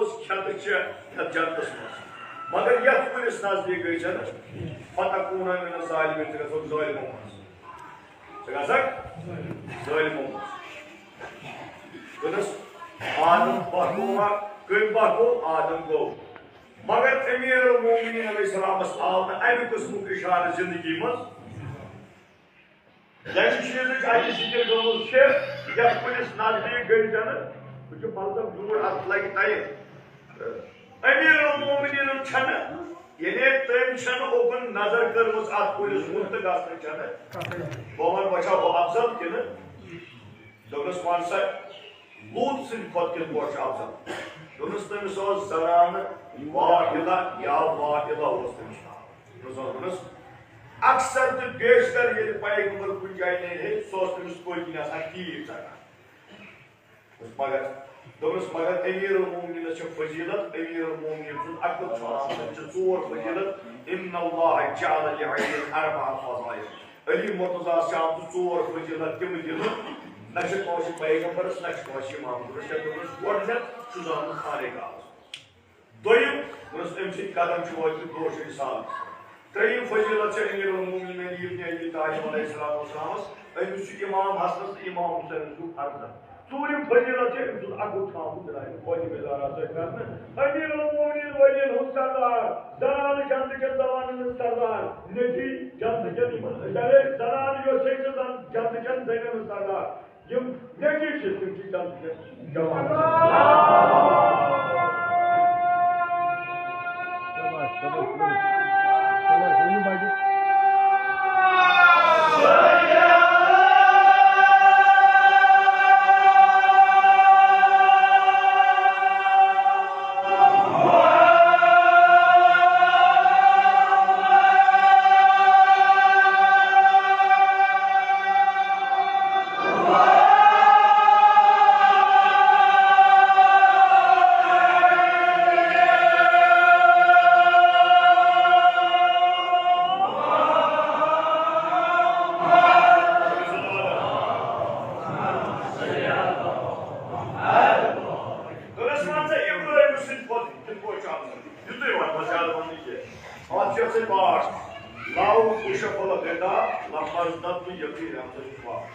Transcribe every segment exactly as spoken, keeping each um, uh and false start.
کھٮ۪تہٕ چٮ۪تھ جنتس منٛز، مگر یتھ کُلِس نزدیٖک گٔے زِ نہٕ، فتکوٗنہ من الظالمین، ژٕ گژھکھ ظٲلمو منٛز، ژٕ گژھکھ ظٲلمو منٛز۔ دوٚپنس، آدم بہکووا، کٔمۍ بہکو؟ آدم گوٚو۔ مگر امیر المومنین علیہ السلامس آو نہٕ امہِ قٕسمُک اشارٕ زندگی منٛز۔ ییٚمہِ چیٖزٕچ اَتہِ ذِکِر گٔمٕژ چھِ، یَتھ کُلِس نزدیٖک گٔژھۍ زَنہٕ، بہٕ چھُس مطلب یوٗر اَتھ لَگہِ ٹایم۔ أمیٖر المومنیٖنَن چھَنہٕ، یعنی تٔمۍ چھَنہٕ اوکُن نظر کٔرمٕژ اَتھ کُلِس کُن تہٕ گژھنہٕ چھَنہٕ۔ بہٕ وَنہٕ، وۄنۍ چھا ہُہ اَفضل کِنہٕ؟ دوٚپنَس، وَن سا، لوٗط سٕنٛدِ کھۄتہٕ کِتھ پٲٹھۍ چھُ افضل؟ دوٚپنَس، تٔمِس اوس زنانہٕ واحدہ یا واحدہ اوس تٔمِس ناو۔ دوٚپنَس، دوٚپنَس، اکثر تہٕ بیشتر ییٚلہِ پیغمبر کُنہِ جایہِ نیرِ ہے، سُہ اوس تٔمِس پٔتۍ کِنۍ آسان تیٖر ژَٹان۔ دوٚپنَس، مگر، دوٚپنَس، مگر امیر المومنینس چھِ فضیلت، امیر المومنین سُنٛد عقل چھُ آمُت، تٔمِس چھِ ژور فضیلت، ان اللہ جعل لعلی اربع فضائل۔ علی مرتضیٰ ہس چھِ آمژٕ ژور فضیلت تِم دِنہٕ، نہ چھِ کٲنٛسہِ پیغمبرس، نہ چھِ کٲنٛسہِ امامس۔ دوٚپنس، ژےٚ دوٚپُس گۄڈٕنیتھ چھُ زامُت خانہ کعبس۔ دوٚیِم، دوٚپنس، أمۍ سٕنٛدۍ قدم چھِ وٲتمٕتۍ دو شیٚیہِ سالس۔ ترٛیٚیِم فضیلت چھےٚ امیر المومنین علی ابن ابی طالب علیہ الصلوۃ والسلامس، أمِس چھُ امام حسنس تہٕ امام حسینس ہیوٗ فرزند۔ ژوٗرِم فضیلت چھِ أمۍ سُنٛد عقل چھُ آمُت درایہِ فاطمہ زہرا سۭتۍ کرنہٕ۔ امیر المومنین ولین ہُنٛد سردار، زنانہٕ جنتہٕ کٮ۪ن زوانن ہٕنٛز سردار، نیٚچی جنتہٕ کٮ۪ن یِمن، یعنی زنانہٕ یۄس چھےٚ، چھِ زن-، جنتہٕ کٮ۪ن زنٮ۪ن ہٕنٛز سردار۔ یِم نیٚچی چھِ، تِم چھِ جنتہٕ کٮ۪ن جوانن ہٕنٛز سردار۔ دوٚپنَس، وَن سا، ابراہیٖم سٕنٛدِ کھۄتہٕ کِتھ پٲٹھۍ چھُ اَفضل؟ یِتُے وَن، بَس زیادٕ وَنہٕ نہٕ کینٛہہ۔ اَتھ چھُ اَسہِ پاٹھ، لَو کُشَف الغِطا لَفَظ دَتُن یَقیٖن اَمہِ سۭتۍ چھُ پاٹھ۔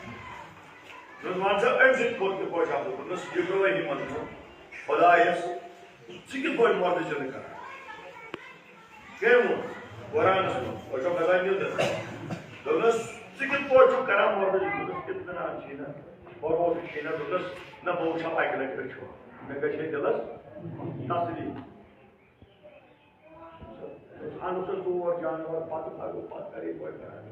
دوٚپنَس، وَن سا، أمۍ سٕنٛدِ کھۄتہٕ کِتھ پٲٹھۍ چھُ اَفضل؟ دوٚپنَس، ابراہیٖمَن ووٚن خۄدایَس، ژٕ کِتھ پٲٹھۍ مَردٕ زِندٕ کَران؟ کٔمۍ ووٚن؟ قرآنَس منٛز۔ تۄہہِ چھو پَتہ نیٚدٕر۔ دوٚپنَس، ژٕ کِتھ پٲٹھۍ چھُکھ کران مَردٕ زِندٕ؟ دوٚپنَس، اطمینان چھُے نہ، بھروسہٕ چھُے نہ۔ دوٚپنَس، نہ، بہٕ وٕچھِ ہا پَکہِ لَٹہِ أچھو۔ مےٚ گژھِ ہے دِلَس تسلی۔ اَنُن سُہ ژور جانور، پَتہٕ کَرو، پَتہٕ کَرے گۄڈٕ کران۔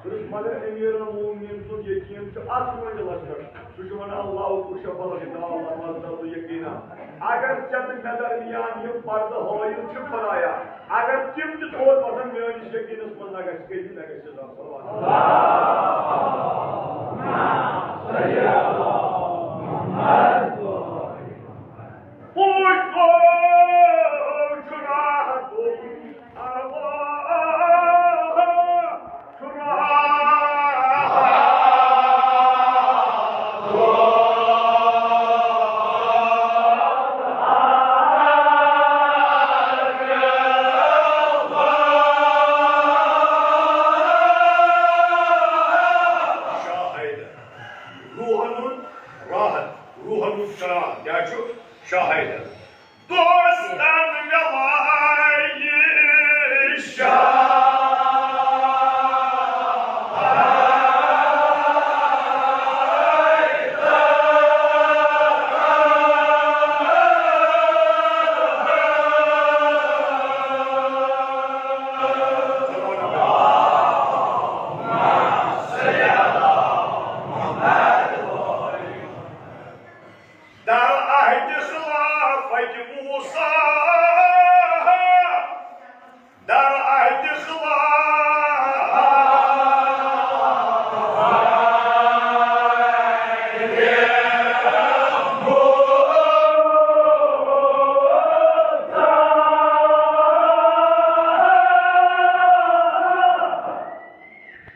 دوٚپُس، مگر امیر المومنین سُنٛد یقیٖن چھُ اَتھ منزلَس پٮ۪ٹھ۔ سُہ چھُ وَنان، لَو کُشَف الغِطا لَفَض دَتُن یَقیٖنا۔ اگر ژےٚ تہٕ مےٚ درمیان یِم پردٕ حٲیِل چھِ، خۄدایا، اگر تِم تہِ تھوٚد وۄتھن میٲنِس یقیٖنس منٛز، نہ گژھِ کٔمی، نہ گژھِ اضافہٕ۔ صلوات۔ پوٗتۍ پٲٹھۍ چھُ راحت۔ شاہ حیدر، روحن ہُنٛد راحت، روحن ہُنٛد چراغ کیٛاہ چھُ؟ شاہ حیدر۔ دوستن مےٚ لایہِ شاہ۔ در عہد خلافت موسیٰ، در عہد خلافت موسیٰ۔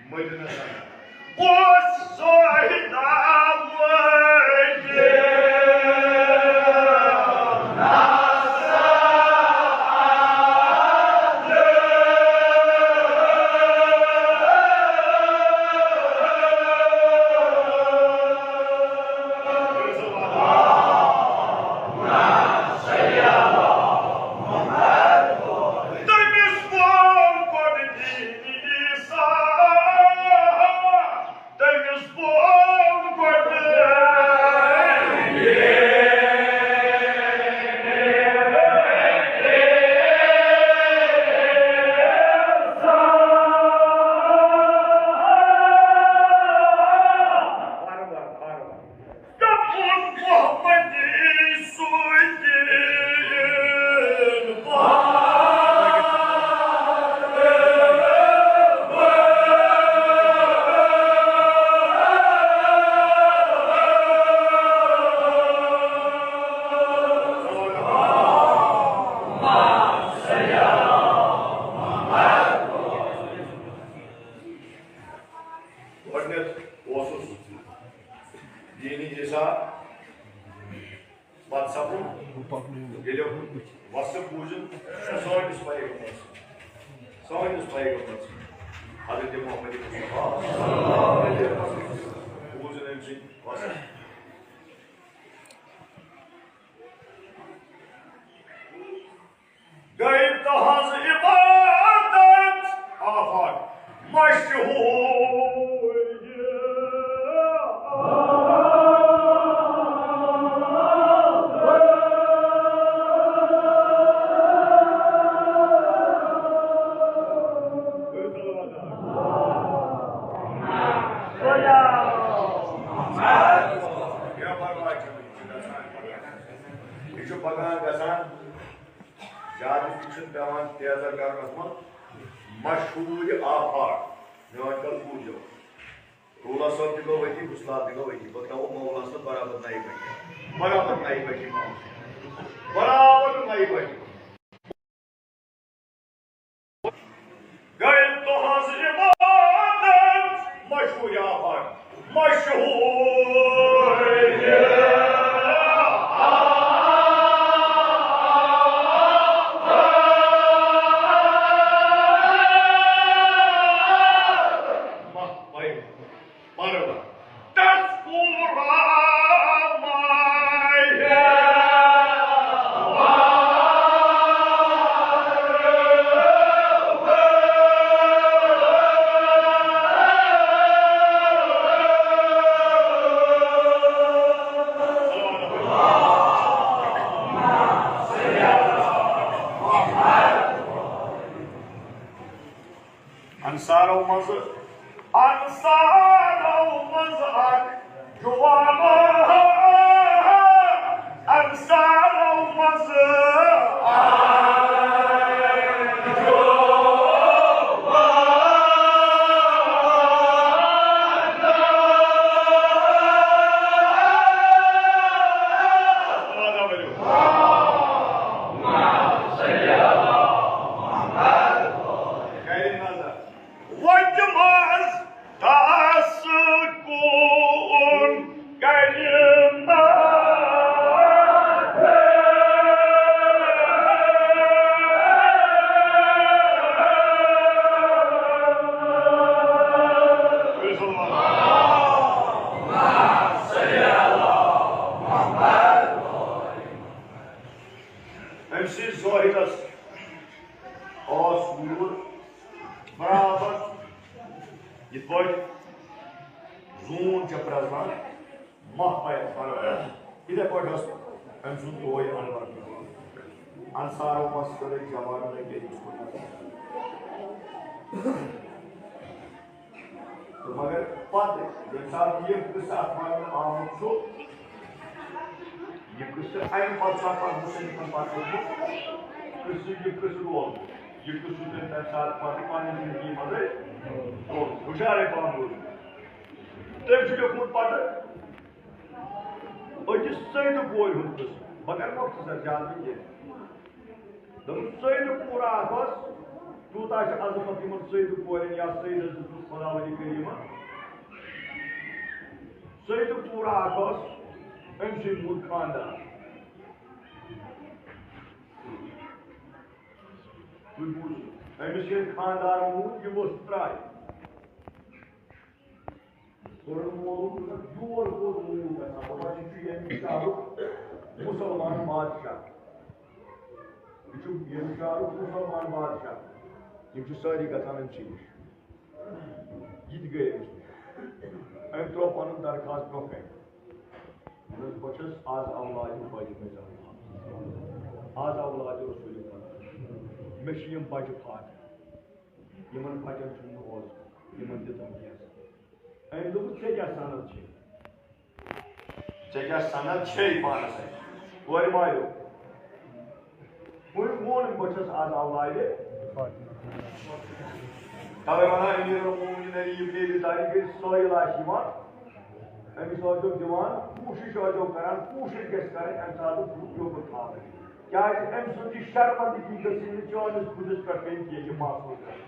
مدینہ سنہ۔ اوس زاہد آمُت۔ گۄڈٕنیتھ اوسُس دینی عیسیٰ پتہٕ سپُد، ییٚلہِ وصف بوٗزِن سٲنِس پیغمبر سُنٛد، سٲنِس پیغمبر سُنٛد، حضرت محمد مصطفیٰ صلی اللہ علیہ وسلم، بوٗزِن أمۍ سٕنٛدۍ وصف۔ گٔے تہنٛز عبادت آفاق مشہوٗر۔ یہِ چھُ پکان گژھان۔ زیادٕ تہِ چھُنہٕ پٮ۪وان تیزر کرنس منٛز۔ مشہوٗر آفاق، میون کل بوٗزِو۔ رولا صٲب تہِ گوٚو أتی، وُسلال تہِ گوٚو أتی۔ بہٕ ترٛاوو مولاہس تہٕ برابر نَیہِ بجہِ۔ برابر نَیہِ بجہِ یِمو۔ برابر نَیہِ بجہِ۔ گٔے تُہنٛز عبادت مشہوٗر آفاق، مشہوٗر۔ پروان۔ تس پورا ماہے۔ انصارو منٛزٕ، انصارو منٛزٕ اکھ جوان، انصارو منٛزٕ اکھ جوان۔ وۄتہِ منٛز تس کُن کرِ نظر۔ أمۍ سٕنٛدِس ظٲہِرس اوس نوٗر برابر یِتھ پٲٹھۍ زوٗن چھےٚ پرٛزنان، ماہ پَے پَران۔ یِتھَے پٲٹھۍ اوس أمۍ سُنٛد روے اَنوَر۔ اَنصارو مَس کٔرٕکھ جوانَن أکۍ أکِس کُن نظر۔ تہٕ مگر پتہٕ ییٚمہِ ساتہٕ یہِ قصہٕ اتھ وننہٕ آمُت چھُ، یہِ قصہٕ امہِ پتہٕ چھُ اتھ پتہٕ مُصنفن پتہٕ لیوٗکھمُت قصہٕ، یہِ قصہٕ لوگ، یہِ قصہٕ چھُ تٔمۍ تمہِ ساتہٕ پتہٕ پننہِ زندگی منٛزے لوگ۔ ہُشارے پہم روٗزِو۔ تٔمۍ چھُ لیوٗکھمُت پتہٕ أکِس سیدٕ کورِ ہُنٛد قصہٕ۔ بہٕ کرٕ مۄختصر، زیادٕ نہٕ کینٛہہ۔ دوٚپُن، سُے نہٕ پوٗرٕ اکھ اوس، تیوٗتاہ چھُ عظمت یِمن سیدٕ کورٮ۪ن یا سیدس دیُتمُت خداوندِ کریٖمن۔ سُے نہٕ پوٗرٕ اکھ اوس أمۍ سٕے موٗد خاندار۔ تُہۍ بوٗزِو، أمِس ییٚلہِ خاندار موٗد، یہِ ؤژھ ترٛایہِ۔ کوٚرُن مولوٗد، دوٚپُن، یور کوٚت موٗد گژھان؟ دَپان، یہِ چھُ ییٚمہِ شہرُک مُسلمان بادشاہ۔ یہِ چھُ ییٚمہِ شہرُک مُسلمان بادشاہ۔ یِم چھِ سٲری گژھان أمۍ سٕے نِش۔ یہِ تہِ گٔے أمِس نِش۔ أمۍ ترٛوو پَنُن درخاست برٛونٛہہ کَنہِ۔ دوٚپُن، بہٕ چھُس از اولادِ خالق مےٚ زانان۔ از اولادِ رسول خدا۔ مےٚ چھِ یِم بَچہٕ فاتح۔ یِمن بَچن چھُنہٕ بہٕ روزٕ، یِمن دِژٕم کینٛہہ۔ أمۍ دوٚپُس، "ژےٚ کیٛاہ سند چھے؟ ژےٚ کیٛاہ سند چھے پانس اَتہِ؟" کورِ مالیو۔ وۄنۍ ووٚن أمۍ، "بہٕ چھَس از اولادِ۔" توے وَنان، امیر المومنین علی ابن ابی طالب ییٚلہِ سٲیِل آسہِ یِوان، أمِس ٲسۍزیو دِوان، کوٗشِش ٲسۍزیو کران، کوٗشِش گژھِ کرٕنۍ، اَمہِ ساتہٕ یوٚکُن تھاونٕچ۔ کیٛازِ أمۍ سُنٛد یہِ شرمندگی گٔژھِنۍ نہٕ چٲنِس بُتھِس پٮ۪ٹھ پیٚنۍ کینٛہہ، یہِ محسوٗس گژھِ۔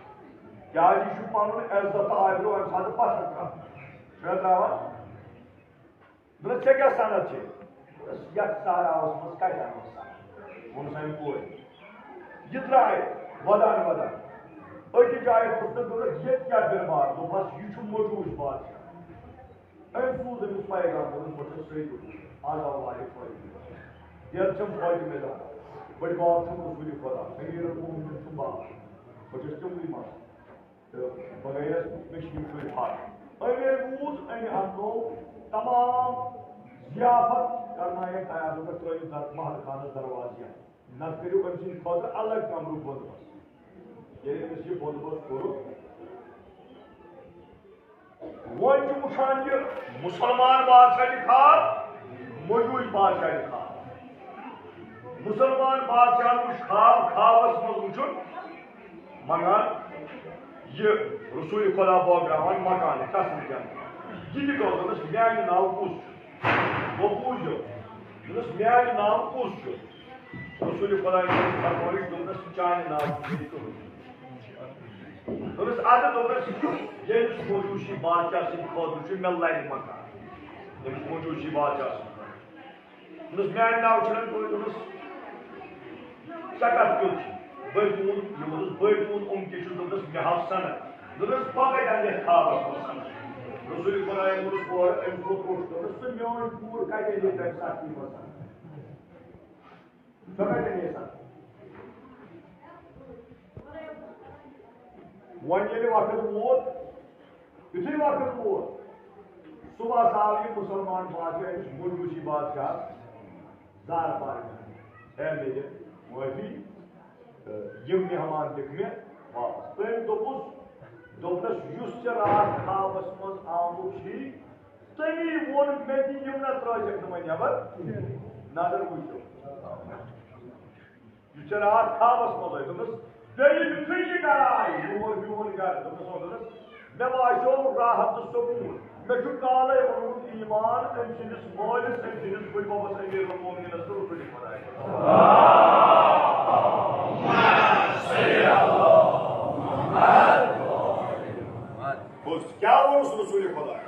کیٛازِ یہِ چھُ پنُن عزت تہٕ آبروٗ اَمہِ ساتہٕ پتھر ترٛاوان۔ چھُنہ ترٛاوان؟ دوٚپنَس، "ژےٚ کیٛاہ سند چھے؟" دوٚپنَس، "یَتھ صحراہَس منٛز کَتہِ اَنہٕ بہٕ سند؟" ووٚنُس اَمہِ کورِ۔ یہِ درٛاے وَدان وَدان۔ أکِس جایہِ کھوٚت تہٕ دوٚپنَس، "ییٚتہِ کیٛاہ بِرباد؟" دوٚپمَس، "یہِ چھُ مجوٗج بادشاہ۔ أمۍ سوٗز أمِس پیغام، دوٚپُن، بہٕ چھُس سیدُ، از آو واریاہ فٲیدٕ۔ یَتھ چھَم فٲیدٕ میلان۔ بٔڈۍ باب چھُم رسوٗلِ خۄدا، أمیٖر المومنیٖن چھُم باب۔ بہٕ چھُس تِمنٕے منٛز۔" تہٕ بہٕ گٔیَس، مےٚ چھِ یِم شُرۍ پَتھ۔ أمۍ ییٚلہِ بوٗز، أمۍ اَننوو تمام ضیافت کرنایَکھ تیار، دوٚپُکھ، "ترٛٲیِو در-، محل خانَس دروازٕ یَلہٕ۔ نَتہٕ کٔرِو أمۍ سٕنٛدِ خٲطرٕ الگ کمرُک بندوبست۔" ییٚلہِ أمِس یہِ بندوبست کوٚرُکھ، وۄنۍ چھُ وٕچھان یہِ مُسلمان بادشاہ تہِ خواب، مجوٗج بادشاہ تہِ خواب۔ مُسلمان بادشاہن وٕچھ خواب، خوابس منٛز وٕچھُن، مگر یہِ رسول خدا بٲگراوان مکانہٕ قصرٕ جنت۔ یہِ تہِ گوٚو، دوٚپنَس، "میٛانہِ ناوٕ کُس چھُ؟" گوٚو بوٗزِو، دوٚپنَس، "میٛانہِ ناوٕ کُس چھُ؟" رسول خدایَن فرمٲوِتھ، دوٚپنَس، "چانہِ ناوٕ چھُ بیٚیہِ کٕہٕنۍ۔" دوٚپنَس، "اَدٕ"، دوٚپنَس، "ییٚمِس مجوٗسی بادشاہ سٕنٛدِ خٲطرٕ چھُ مےٚ لَرِ مکان، ییٚمِس مجوٗسی بادشاہ سٕنٛدِ خٲطرٕ۔" دوٚپنَس، "میٛانہِ ناوٕ چھُنہٕ کٕہٕنۍ۔" دوٚپنَس، "ژےٚ کَتھ کیُتھ چھُ؟" بٔلۍ تُہُنٛد، یہِ ووٚنُس، "بٔلۍ تُہُنٛد یِم تہِ چھُ۔" دوٚپنَس، "مےٚ ہاو سَند۔" دوٚپنَس، "بہٕ کَتہِ اَنہٕ یَتھ خوابَس منٛز سَند؟" رسول خدایَن ووٚنُس اورٕ، أمۍ کوٚر کوٚٹ، دوٚپنَس، "ژٕ میٛٲنۍ کوٗر کَتہِ اَنہِ تَمہِ ساتہٕ یِمَن سَند؟" سۄ کَتہِ اَنے سا؟ وۄنۍ ییٚلہِ وقت ووت، یُتھُے وقت ووت، صُبحس آو یہِ مُسلمان بادشاہ، أمِس مجوٗسی بادشاہس زارٕ پارٕ کرنہِ، "ہے، مےٚ دِ معٲفی، تہٕ یِم مہمان دِکھ مےٚ واپس۔" تٔمۍ دوٚپُس، دوٚپنَس، "یُس ژےٚ راتھ خوابس منٛز آمُت چھی، تٔمی ووٚن مےٚ تہِ، یِم نہ ترٲوزٮ۪کھ نہٕ وۄنۍ نٮ۪بر۔ نظر وٕچھو، یہِ چھےٚ راتھ خوابس منٛزٕے۔" دوٚپمَس، "بیٚیہِ یُتھُے یہِ گرٕ آیہِ، یور میون گرٕ۔" دوٚپمَس، "اَوا۔" دوٚپمَس، "مےٚ باسیو راحت تہٕ سکوٗن۔ مےٚ چھُ کالے اوٚنمُت ایمان أمۍ سٕنٛدِس مٲلِس، أمۍ سٕنٛدِس بٕڈببس، أمیٖر المومنیٖنس تہٕ رسول خۄدایَس۔" بوز، کیٛاہ ووٚنُس رسول خۄدایَن؟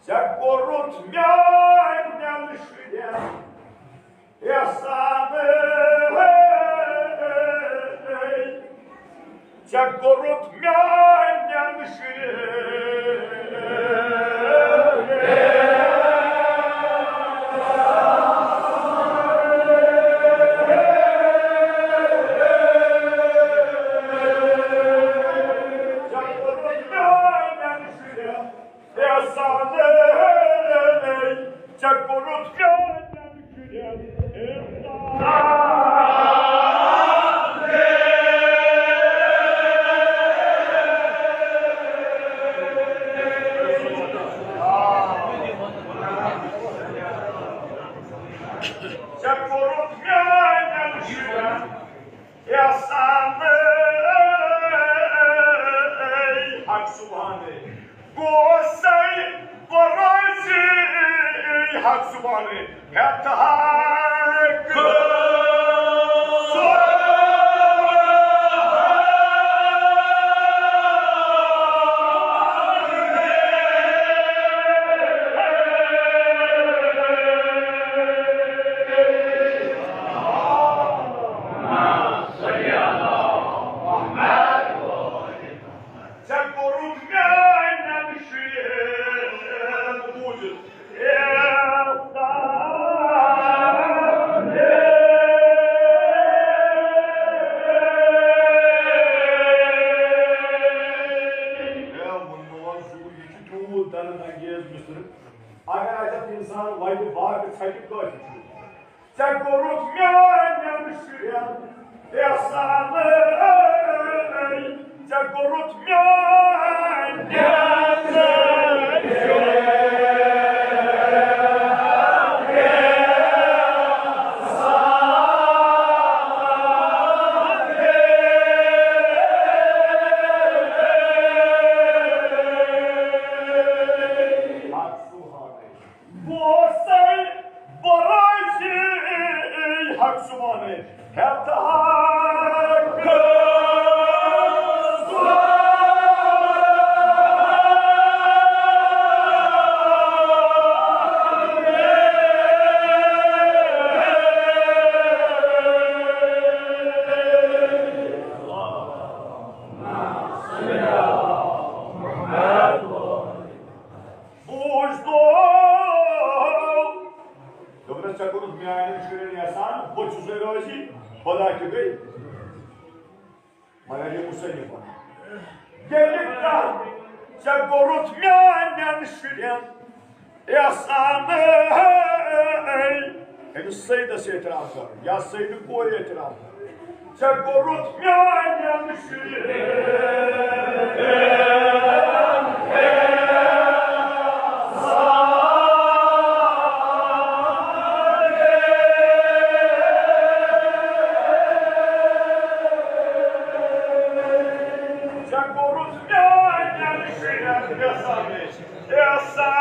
"ژےٚ کوٚرُتھ میٛانٮ۪ن شُرٮ۪ن احسانٕے، ژےٚ کوٚرُتھ میٛانٮ۪ن شُرٮ۪ن۔" ژےٚ کوٚرُتھ میٛانٮ۪ن شُرٮ۪ن احسانٕے، ژےٚ کوٚرُتھ میٛانٮ۪ن شُرٮ۪ن احسانٕے۔ ژےٚ کوٚرُتھ میٛانٮ۪ن شُرٮ۪ن احسانٕے، حق سبحانٕے۔ گوسَے بہٕ رٲضی، حق سبحانٕے، ہٮ۪تھ حق۔ ژےٚ کوٚرُتھ میٛانٮ۪ن شُرٮ۪ن بوٗزِتھ احسان۔ ہے، ووٚنمو حظ، یہِ چھُ تیوٗت درد انگیز مصرٕ۔ اگر اَتٮ۪تھ اِنسان وَتہِ باغہٕ ژھَٹہِ کٲفی چھُ۔ ژےٚ کوٚرُتھ میٛانٮ۪ن شُرٮ۪ن احسانٕے، ژےٚ کوٚرُتھ میٛانٮ۪ن شُرٮ۪ن احسانٕے۔ گوسَے بہٕ رٲضی، حق سبحانٕے، ہٮ۪تھ حق۔ دوٚپنَس، "ژےٚ کوٚرُتھ میٛانٮ۪ن شُرٮ۪ن احسان، بہٕ چھُسَے رٲضی، خۄدا تہِ گٔے۔" مگر یہِ مُصنِف وَنان، ییٚلہِ کانٛہہ ژےٚ کوٚرُتھ میٛانٮ۪ن شُرٮ۪ن احسان، أمِس سیدس احترام کَرُن یا سیدٕ کورِ احترام کَرُن۔ ژےٚ کوٚرُتھ میٛانٮ۪ن شُرٮ۪ن ژےٚ کوٚرُتھ میٛانٮ۪ن شُرٮ۪ن احسان، احسان۔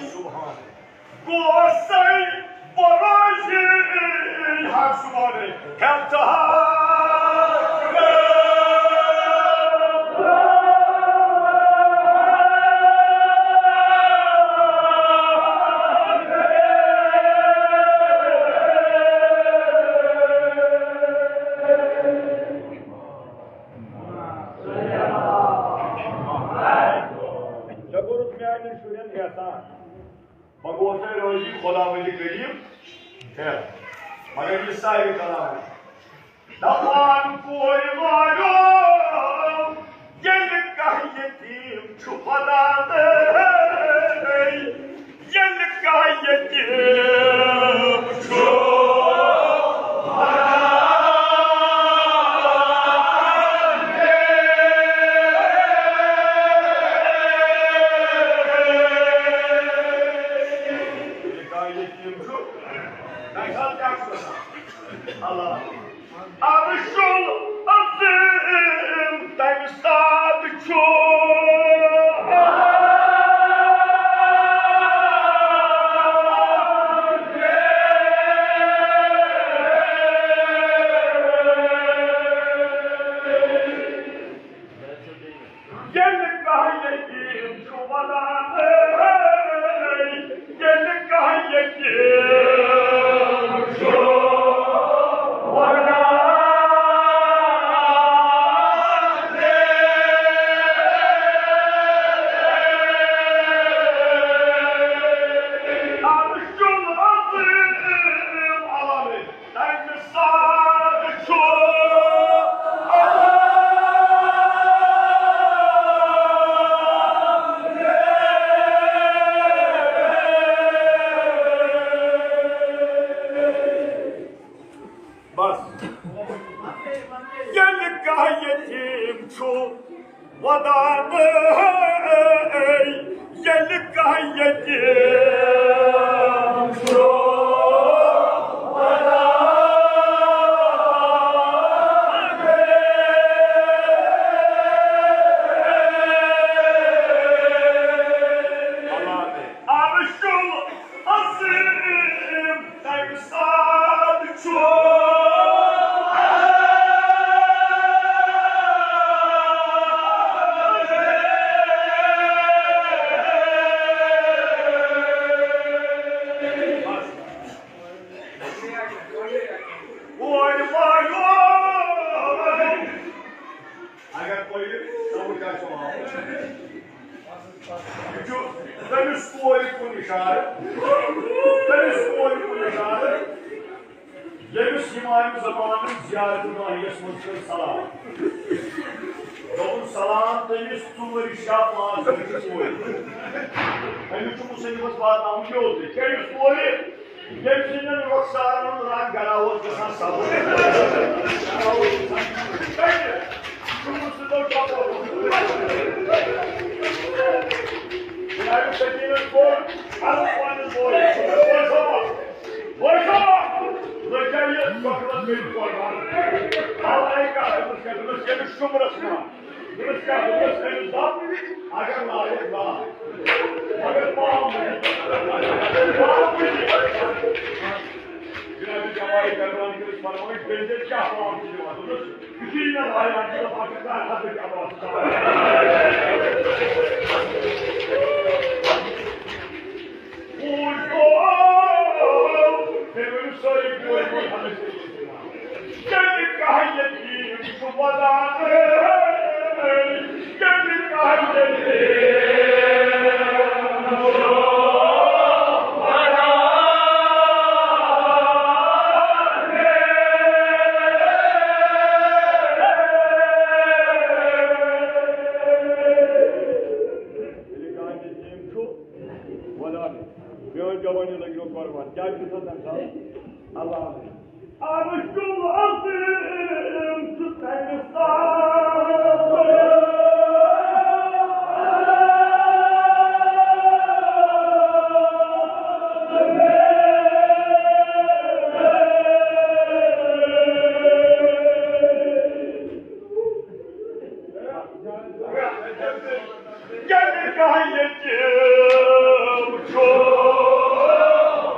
سبحان۔ گوسَے بروزی حق سبحانَے ہٮ۪تھ۔ ژےٚ کوٚرُتھ میٛانٮ۪ن شُرٮ۪ن احسان۔ بہٕ گوس تۄہہِ رٲضی، خۄداوندِ کریم۔ خیر، مگر یہِ سارے کلام۔ دپان کورِ مالیو، ییٚلہِ کانٛہہ یتیٖم چھُ ودان، ییٚلہِ کانٛہہ یتیٖم چھُ ودان، ییٚلہِ کانٛہہ یتیٖم چھُ، تَمہِ ساتہٕ کیٛاہ چھُ گژھان؟ اللہ۔ عرش العظیم تَمہِ ساتہٕ چھُ۔ ییٚلہِ کانٛہہ یتیٖم چھُ ونان، ییٚلہِ کانٛہہ یتیٖم چھُ ونان، عرش العظیم عالمِ تَمہِ ساتہٕ چھُ۔ بس۔ ییٚلہِ کانٛہہ یتیٖم چھُ ودان، ییٚلہِ کانٛہہ یتیٖم چھُ ودان۔ عرش العظیم تَمہِ ساتہٕ چھُ۔ کورِ مالیو۔ اگر تۄہہِ سمجھ آسہِ یِوان، یہِ چھُ تٔمِس کورِ کُن اِشارٕ، تٔمِس کورِ کُن اِشارٕ، ییٚمِس ہمایوٗں زمانہٕ زیارت ماہیَس منٛز کٔر سلام۔ دوٚپُن، سلام تٔمِس ژوٗرِ شاہ پانٛژھ بجہِ کورِ۔ أمِس چھُ مُصنِفَس واتناوُن یوٚت تہِ۔ کٔمِس کورِ؟ ییٚمہِ سٕنٛدٮ۪ن رۄخسارن ہُنٛد رنٛگ گرا اوس گژھان سبز۔ گرا اوس گژھان۔ کتہِ؟ شُمہٕ سٕنٛدیو ٹۄپو۔ جنابِ سکیٖنَس کوٚر عرض پنٛنِس بوے، بوے صٲبا، بوے صٲبا، لٔج جان یہِ ٹۄکرَس بیٚیہِ قۄربان۔ اَوَے کَتھ دوٚپمَس، کیٛاہ دوٚپمَس، ییٚمِس شُمرَس منٛز۔ دوٚپمَس، کیٛاہ دوٚپمَس؟ أمِس دوٚپ، اگر لایق لا، مگر پاو مٔنٛزِم۔ پاو مٔنٛزِم۔ جناب جماعت کربان کٔرِتھ فرمٲیِش، بیٚیہِ دِژ کیٛاہ پاو چھِ دِوان؟ دوٚپمَس، یُتھُے مےٚ لایان چھِ، دَپان چھِ، کانٛہہ حضرت عباس۔ بوٗزۍ تو، تیٚلہِ ؤنِو سٲری بوٗزۍ، بوٗزۍ، حضرت۔ ییٚلہِ کانٛہہ یتیٖم چھُ، وَنان، میٛٲنۍ جوانی لٔگۍ نہٕ قۄربان۔ کیٛازِ چھُ آسان تَمہِ ساتہٕ؟ اللہ عظیم۔ عرش العظیم چھُ تَمہِ ساتہٕ۔ ییٚلہِ کانٛہہ یتیٖم چھُ وَنان،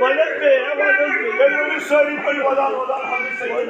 وَنَس بیٚیہِ، وَنَس بیٚیہِ۔ ییٚلہِ وۄنۍ سٲری پٔرِو، وَدان، وَدان، حمدِ سید۔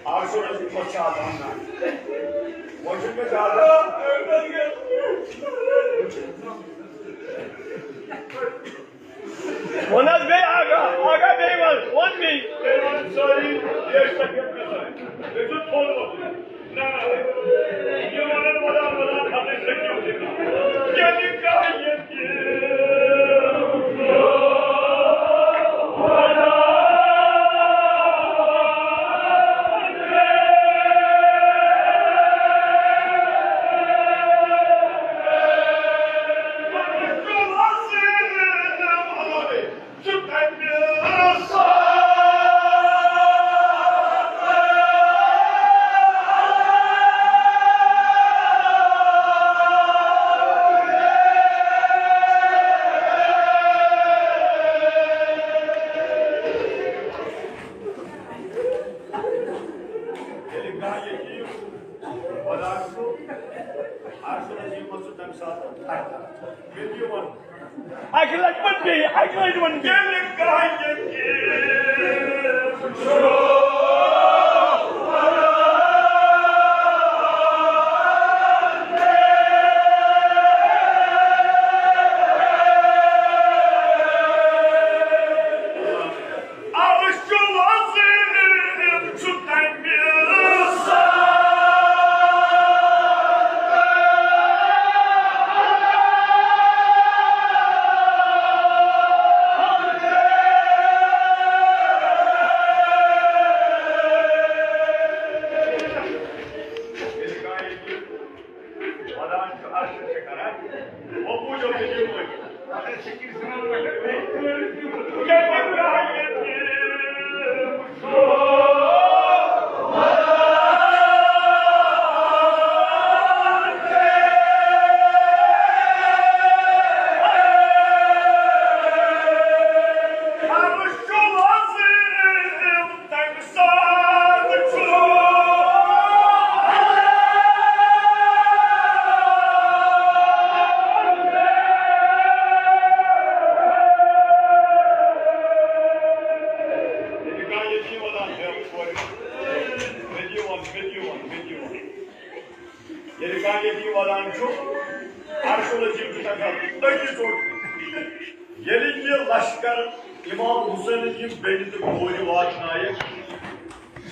آز چھُ رَجب پَتہٕ چھُ آسان۔ وۄنۍ چھُنہٕ مےٚ زیادٕ۔ وَن حظ بیٚیہِ آگاہ، آگاہ بیٚیہِ وَن، وَن بیٚیہِ۔ بیٚیہِ وَن سٲری، بیٚیہِ چھِ تَتہِ پٮ۪ٹھ گژھان۔ بیٚیہِ چھُ تھوٚد وۄتھُن۔ نہ، نہ۔ یہِ وَنان وَدان وَدان کھسٕے سٔکِو سِکا۔ ییٚلہِ کانٛہہ ییٚتہِ اَکہِ لَٹہِ وَن بیٚیہِ، اَکہِ لَٹہِ وَن بیٚیہِ۔ ییٚلہِ کانٛہہ ییٚتہِ عرش العظیم چھُ تَمہِ ساتہٕ۔ وَدان چھُ عرشَس چھِ کران، وۄنۍ بوٗزِو تُہۍ یہِ وۄنۍ۔ ییٚلہِ کانٛہہ ییٚتی وَدان چھُ، عرش العظیم چھُ تَمہِ ساتہٕ أتی ژوٚٹ۔ ییٚلہِ یہِ لشکر امام حسینٕنۍ یِم بیٚنہِ تہٕ کورِ واتنایَکھ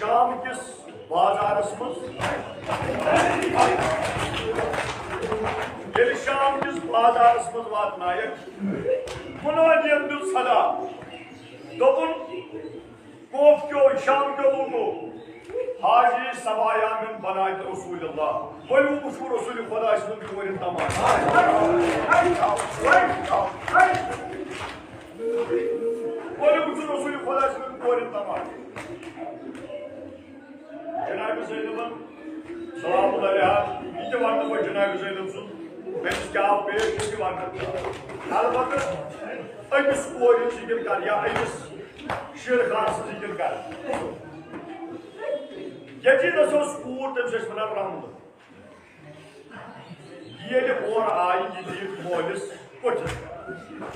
شام کِس بازارَس منٛز، ییٚلہِ شام کِس بازارَس منٛز واتنایَکھ، منادین دیُت صدا، دوٚپُن، کوف کیو شام کیو لوٗکو، حاجی سبایا من بنات رسول اللہ۔ ؤلِو وٕچھِو رسول خدا سٕنٛدٮ۪ن کورٮ۪ن تماشہٕ۔ ؤلِو وٕچھِو رسول خدا سٕنٛدٮ۪ن کورٮ۪ن تماشہٕ۔ جناب زینبن سلام اللہ علیہا، یہِ تہِ ونہٕ نہٕ بہٕ جناب زینب سُنٛد، أمِس کیٛاہ آو پیش، یہِ تہِ ونہٕ نہٕ۔ البتہ أمِس کورِ ذِکر کر یا أمِس شیر خان سٕنٛز ذِکر کر۔ یزیدس اوس کوٗر، تٔمِس ٲسۍ ونان رملہٕ۔ ییٚلہِ اورٕ آیہِ، یہِ دِتھ مٲلِس کوٚٹھِس۔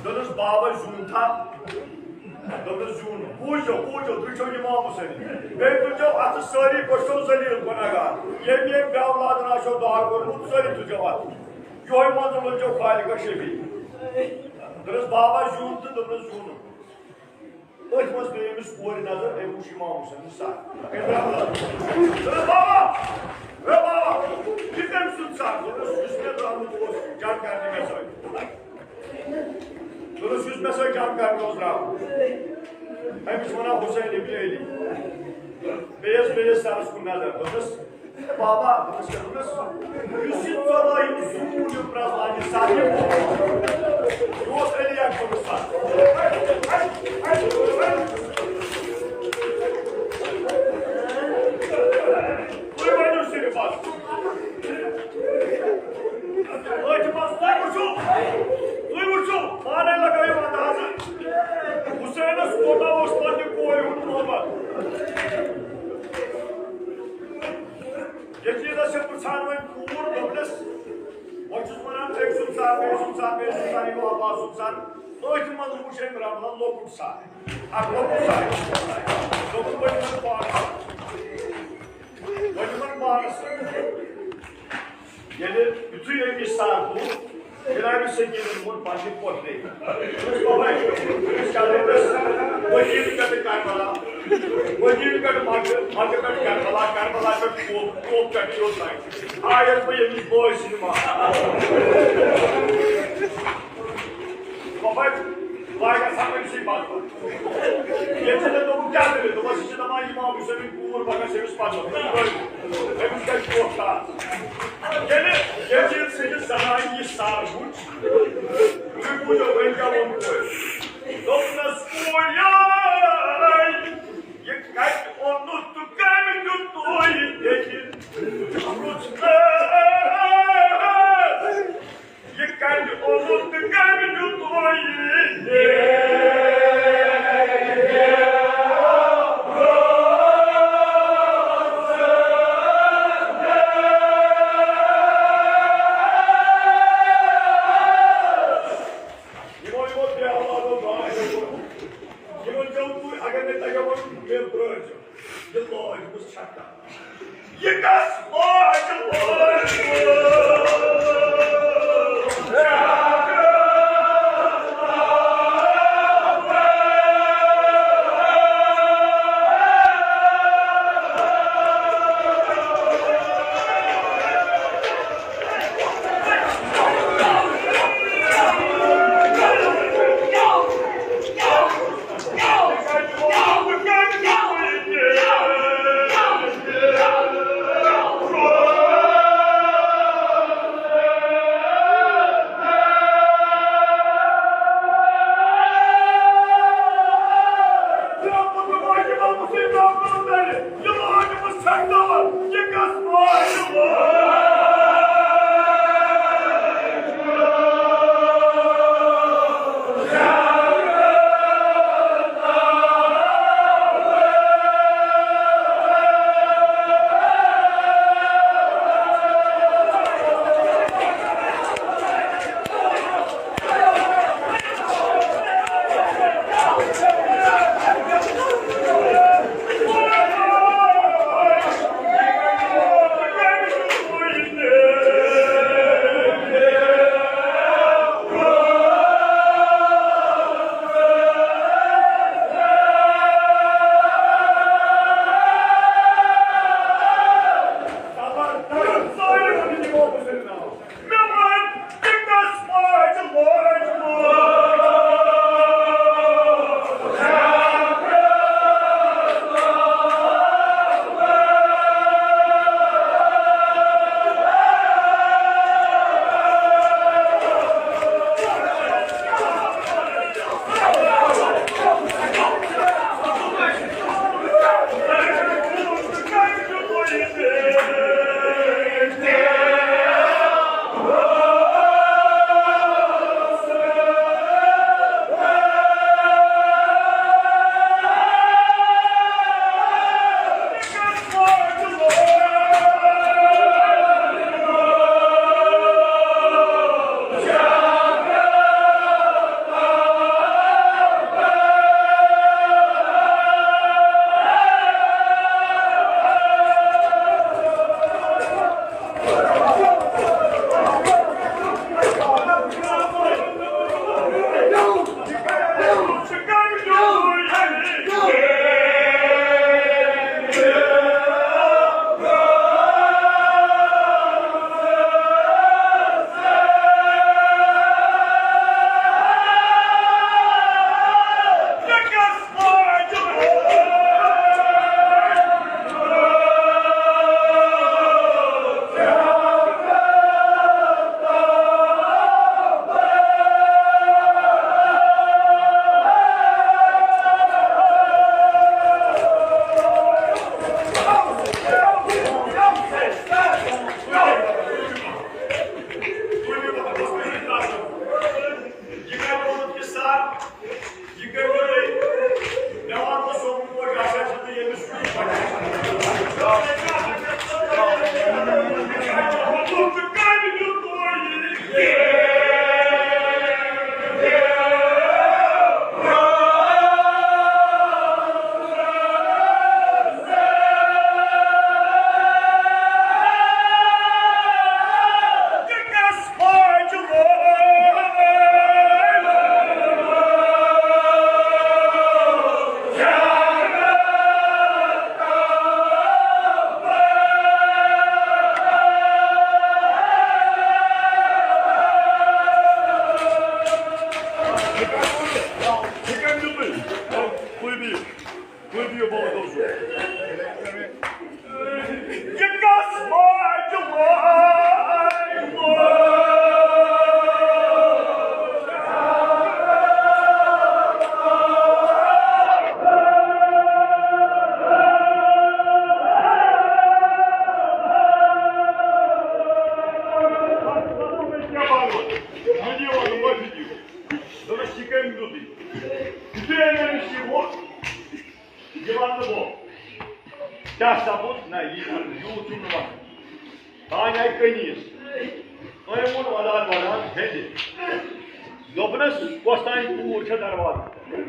دوٚپنَس، "بابا زیوٗن تھا؟" دوٚپنَس، "زیوٗن۔" بوٗزِو، بوٗزِو، تُہۍ چھِو اِمام حُسین۔ بیٚیہِ تُلۍزیو اَتھٕ سٲری، بہٕ چھُسو ذلیٖل گۄناہگار۔ ییٚمہِ ییٚمہِ بے اولادَن آسیو دعا کوٚرمُت، سٲری تُلۍزیو اَتھٕ۔ یِہوٚے منٛزٕ لٔجزیو خالقہ شفیع۔ دوٚپنَس، "بابا زیوٗن؟" تہٕ دوٚپنَس، "زیوٗنُم۔" أتھۍ منٛز پیٚیہِ أمِس کورِ نظر، أمۍ وٕچھ اِمام حُسینُن سر۔ أمۍ درٛاو نظر۔ دوٚپُن، "بابا، ہے بابا، یہِ کٔمۍ سُنٛد سر؟" دوٚپُس، "یُس مےٚ درٛامُت اوس جنگ کرنہِ مےٚ سۭتۍ۔" دوٚپُس، "یُس مےٚ سۭتۍ جنگ کرنہِ اوس درٛامُت۔" أمِس وَنان حُسین ابن علی۔ بیٚیِس، بیٚیِس سرَس کُن نظر۔ دوٚپُس، بابا، دوٚپمَس، کیٛاہ دوٚپمَس؟ یُس یہِ ژۄلٲیِم زوٗن یہِ پرٛزلان یہِ ساتھ یہِ اوس علی اکبر ساتھ۔ تُہۍ ؤنِو صرف اَتھ۔ أتھۍ منٛز تُہۍ وٕچھِو، تُہۍ وٕچھِو، پانَے لگٲیِو اندازٕ۔ حُسینَس کوٗتاہ اوس پنٛنہِ کورِ ہُنٛد محبت۔ یزیدس چھِ پرژھان وۄنۍ کوٗر، دوٚپنس، وۄنۍ چھُس ونان، أکۍ سُنٛد سر، بیٚیہِ سُنٛد سر، بیٚیہِ سُنٛد سر، یہِ گوٚو عباس سُنٛد سر۔ أتھۍ منٛز وُچھ أمۍ رملن لۄکُٹ سر، اکھ لۄکُٹ سر۔ دوٚپُن، وۄنۍ یِمن پانس سۭتۍ۔ وۄنۍ یِمن پانس سۭتۍ۔ ییٚلہِ یُتھُے أمۍ یہِ سر کوٚر، جناب سکیٖنن ووٚن پننہِ پۄپھرِ۔ دوٚپُس، "پۄپھر، أمِس کیٛاہ دوٚپُس؟ مدیٖنہٕ پٮ۪ٹھٕ کربلا، مدیٖنہٕ پٮ۪ٹھٕ مکہٕ، مکہٕ پٮ۪ٹھٕ کربلا، کربلا پٮ۪ٹھٕ کوف، کوف پٮ۪ٹھٕ یوٚت تام آیس بہٕ ییٚمِس بٲے سٕنٛدِ ماما۔" پۄپھر، بہٕ گژھٕ ہا أمۍ سٕے پتہٕ۔ ییٚلہِ ژےٚ مےٚ دوٚپُکھ، کیٛاہ دٔلیٖل؟ دوٚپمَس، یہِ چھِ دَپان، اِمام حُسینٕنۍ کوٗر، بہٕ گژھٕ أمِس پَتہٕ۔ أمِس گژھِ وۄٹھ تاس۔ ییٚلہِ یزیٖد سٕنٛدِ زنانہِ یہِ سر وُچھ، تُہۍ بوٗزِو، وۄنۍ کیٛاہ ووٚن کورِ؟ دوٚپنَس، کورے، یہِ کَتہِ اوٚنُتھ تہٕ کَمہِ دیُت تُہۍ یہِ؟ یہِ کَتہِ اوٚنُتھ تہٕ کَمہِ دیُت تۄہہِ یہِ؟ مےٚ پرٛٲرۍزیو، یہِ لٲج بہٕ چھَکان۔ یہِ کَس لٲج، لٲج؟ یہِ وَنہٕ بہٕ، کیٛاہ سَپُد؟ نہ، یہِ یوٗت چھُنہٕ وَنُن۔ تانۍ آیہِ قمیٖض۔ أمۍ ووٚن وَدان وَدان ہیٚنٛدِ۔ دوٚپنَس، "کۄس تام کوٗر چھےٚ دروازَس پٮ۪ٹھ؟"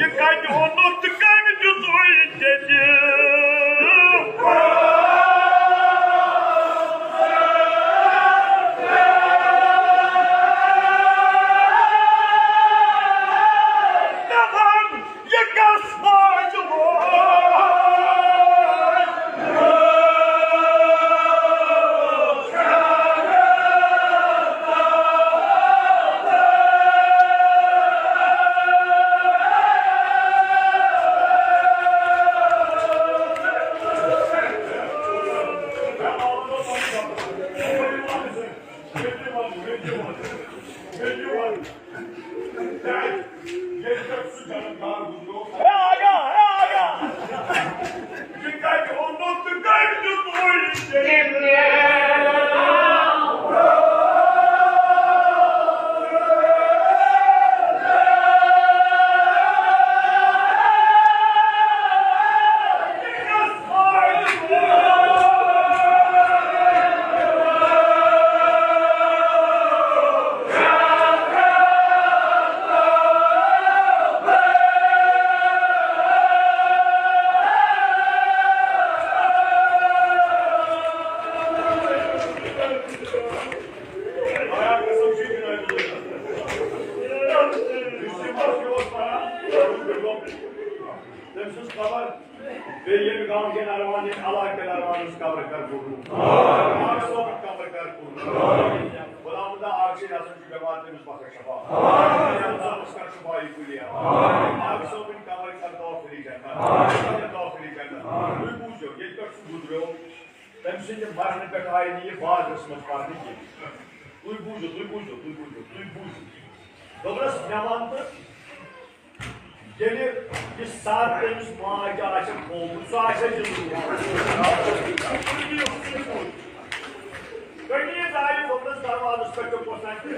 یہِ کَتہِ اوٚنُتھ تہٕ کٔمۍ دیُت وۄنۍ ژےٚ تہِ؟ دَپان، یہِ کَس ماجہِ ووت؟ ہے آگا، ہے آگا۔ یہِ کَتہِ اوٚنُتھ تہٕ کٔمۍ دیُت وۄنۍ ژےٚ؟ تٔمۍ سٕنٛز قبر بیٚیہِ ییٚمہِ گامہٕ کٮ۪ن اَروَن، ییٚمہِ علاقہٕ کٮ۪ن اَروَن ہٕنٛز قبر کر قبوٗل۔ آمِر صٲبُن قبر کر قبوٗل۔ غلام اللہ آغشین حسن چھُ بٮ۪مار، تٔمِس بخش شفا۔ غلام صٲبَس کر شفا کُلیا۔ آمِر صٲبٕنۍ قبر کر دٲخِل جنت۔ کر دٲخِل جنت۔ تُہۍ بوٗزِو، ییٚتہِ پٮ۪ٹھ سُہ گُزریو، تٔمۍ سٕنٛدِ مرنہٕ پٮ۪ٹھ آیہِ نہٕ یہِ بازرَس منٛز پرنہٕ کینٛہہ۔ تُہۍ بوٗزِو، تُہۍ بوٗزِو، تُہۍ بوٗزِو، تُہۍ بوٗزِو۔ دوٚپنَس، مےٚ وَن تہٕ، ییٚلہِ یہِ سر تٔمِس ماجہِ آسہِ تھوومُت، سُہ آسہِ زِندٕ۔ کٔمِس آیہِ دوٚپنَس دروازَس پٮ۪ٹھ تہٕ پوٚژھ آسہِ۔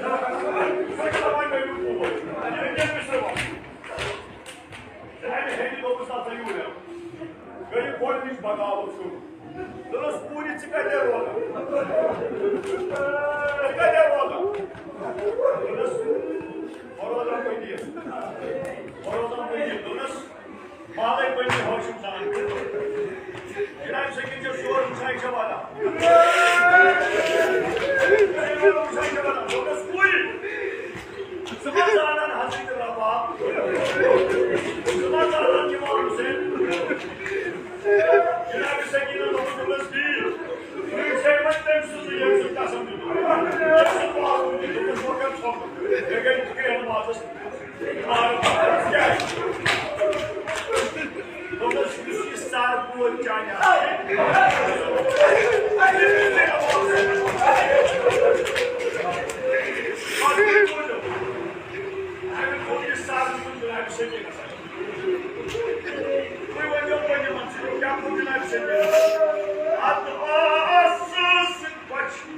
سُہ چھُ دَپان، "مےٚ نیوٗ کوٗر۔ یہِ کٔمِس چھُ وَنُن؟" اَمہِ ہیٚرِ دوٚپُس، "تَتھ ہا یوٗرۍ آو۔" گٔیہِ گۄڈٕنِچ بغاوت شروٗع۔ دوٚپنَس، "کوٗرِ، ژٕ کَتہِ روزان؟ ژٕ کَتہِ روزان؟" دوٚپنَس، "بہٕ روزان پٔتہِ۔ بہٕ روزان پٔتہِ۔" دوٚپنَس، "پانے پٔتہِ ہاشم جان۔ جناب سکین چھُ شور وٕچھان چھےٚ وَنان۔ شور وٕچھان چھےٚ وَنان۔" دوٚپنَس، "کوٗرِ، ژٕ ما زانان حضرت رباب؟ ژٕ ما زانان امام حسین؟" جناب سکینن دوٚپُس، دوٚپنَس، "ٹھیٖک۔ وۄنۍ چھے وۄنۍ تٔمۍ سٕنٛزٕے، ییٚمۍ سُنٛد قسم دیُتُکھ، ییٚمۍ سُنٛد وعدٕ دیُتُکھ، تٔمِس ووٚن کَتھ ژھۄپہٕ۔ مےٚ گٔے ترٛےٚ نمازَس عمارت۔ کیٛازِ؟" دوٚپنَس، "یُس یہِ سر بوے چانہِ آسہِ۔" اَمہِ کوٚر یہِ سر دیُن جناب سکینَس۔ تُہۍ ؤنِو وۄنۍ یِمَن سۭتۍ کیٛاہ کوٚر جناب سکینَس؟ اَدٕ ٲسٕس بۄچھِ۔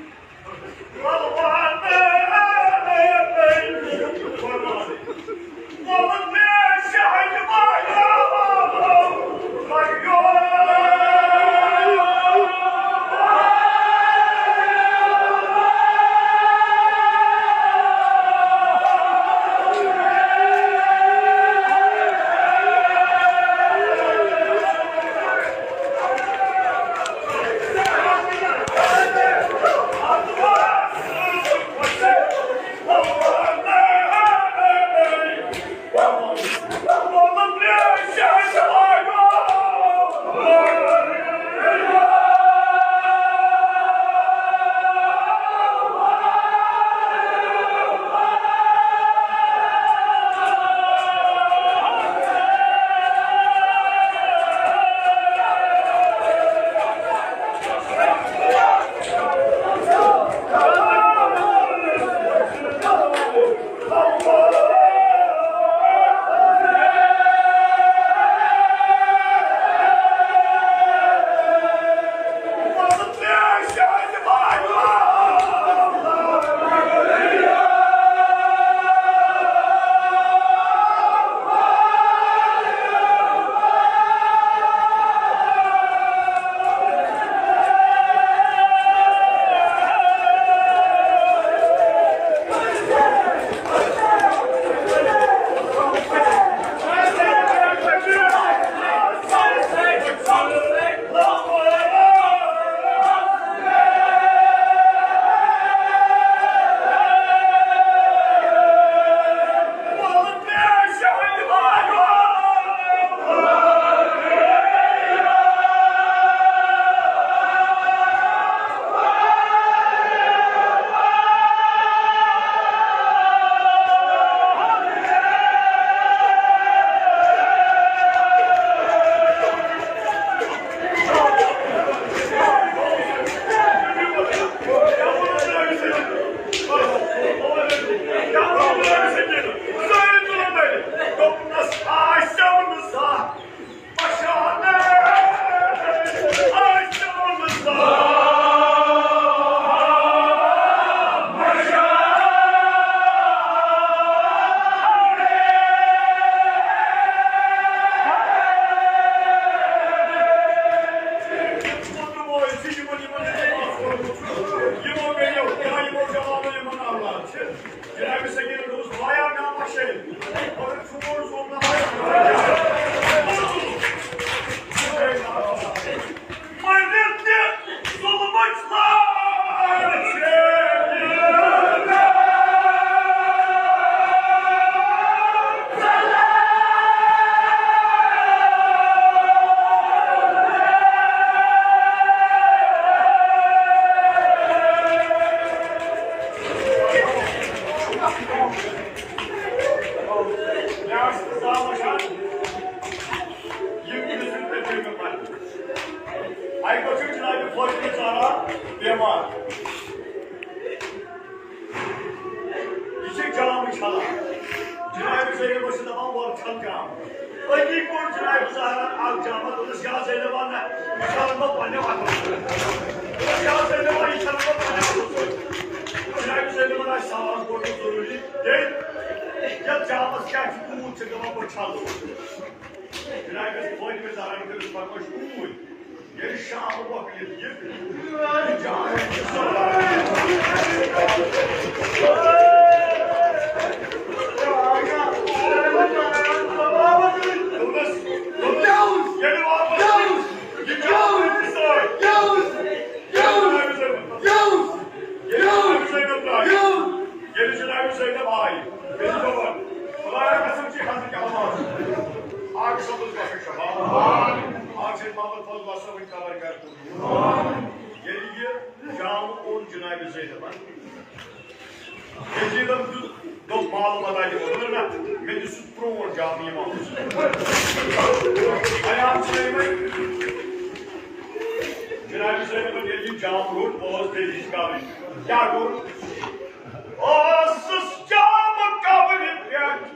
چھلان۔ جناب زینب ٲس دپان، "وَلہٕ چھل جام۔" أتی کوٚڑ جناب زہرا اکھ جامہ، دوٚپُس، "یا زینب، نہ، یہِ چھلن بہٕ پننہِ وقتہٕ۔ یا زینب، یہِ چھلن بہٕ پننہِ وقتہٕ۔" جناب زینبن آسہِ سوال کوٚرمُت ضروٗری، "ہے، یتھ جامس کیٛاہ چھُ تیوٗت؟" چھِ دپان، "بہٕ چھلہٕ۔" جناب خٲدمِ زہرا کٔرِتھ فرمٲیش اوٗرۍ۔ ییٚلہِ شام مۄکلہِ، یہِ جان چھُ سورُے۔ دوٚپنَس، دوٚپنَس، ییٚلہِ واپس یہِ جان چھُ سورُے۔ ییٚلہِ جناب زینب درٛاے، ییٚلہِ جناب زینب آیہِ، تٔمۍ دوٚپُن، خدایا قسم چھِ حضرت عباس۔ آ، قسم بخش شباب۔ آ، چھِ محمد فضل اللہ صٲبٕنۍ خبر کر۔ ییٚلہِ یہِ جام اوٚن جناب زینبن، یزیدن دیُت، دوٚپ، "مال بدل یہِ اوٚن نہ، مےٚ دِ سُہ پرٛون جام یِمن اوس۔" بیان چھِ یِمے۔ جناب زینبن ییٚلہِ یہِ جام روٚٹ، اوس بیٚیہِ ہِش کَرٕنۍ۔ کیٛاہ کوٚر؟ اوسُس جام قبرِ پٮ۪ٹھ۔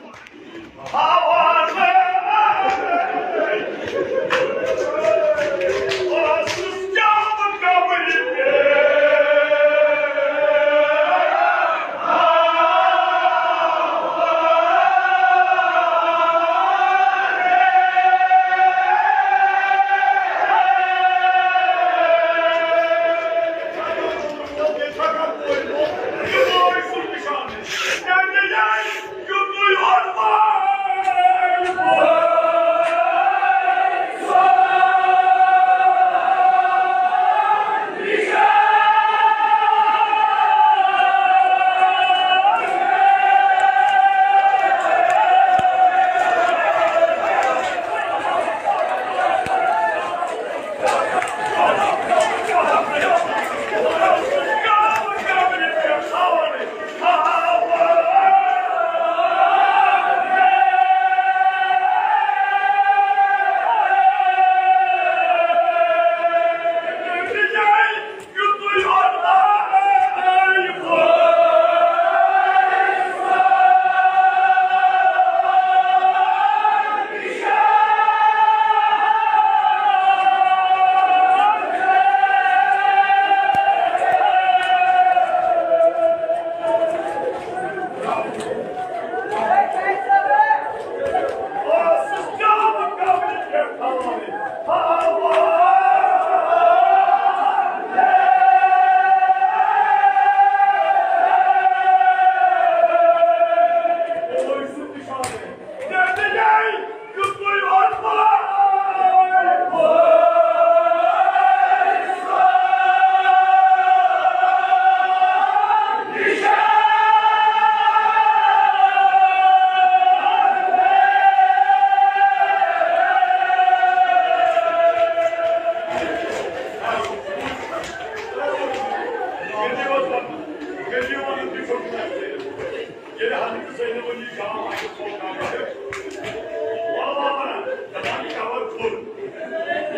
ییٚلہِ حضرت زینب علی شاہ آسہِ سلطان آسہِ، وَلہٕ وَلہٕ وَنان، دَپان، "کَوَر کھوٚل۔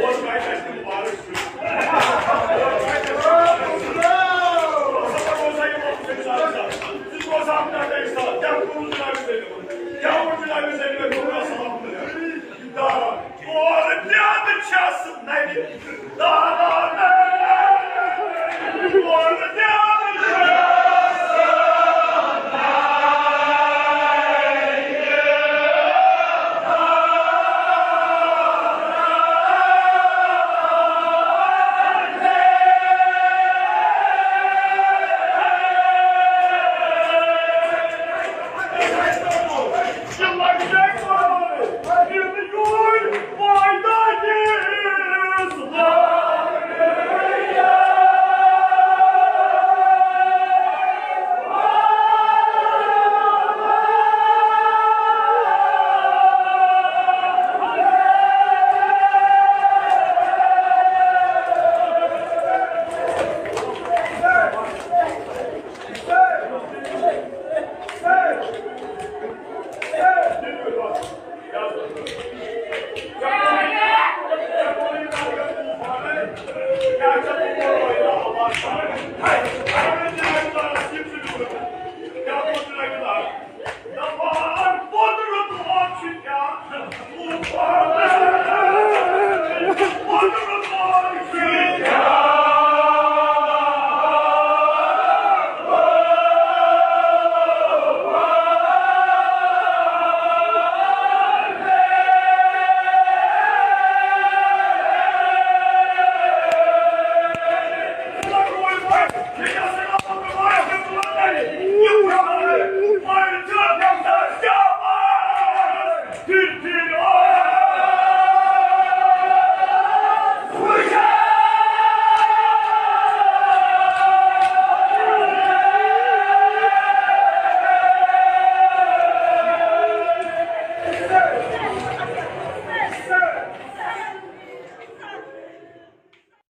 اوس کَتہِ اَسہِ مُبارک سُہ؟ اوس کَتہِ اَسہِ مُبارک سُہ؟ ژٕ کیٛاہ کوٚرُتھ جناب زینبَن؟ کیٛاہ ووٚن جناب زینبَن؟ دوٚپُن، السلام علیکم۔ دارا، کورٕ تہِ چھَس نَرِ۔"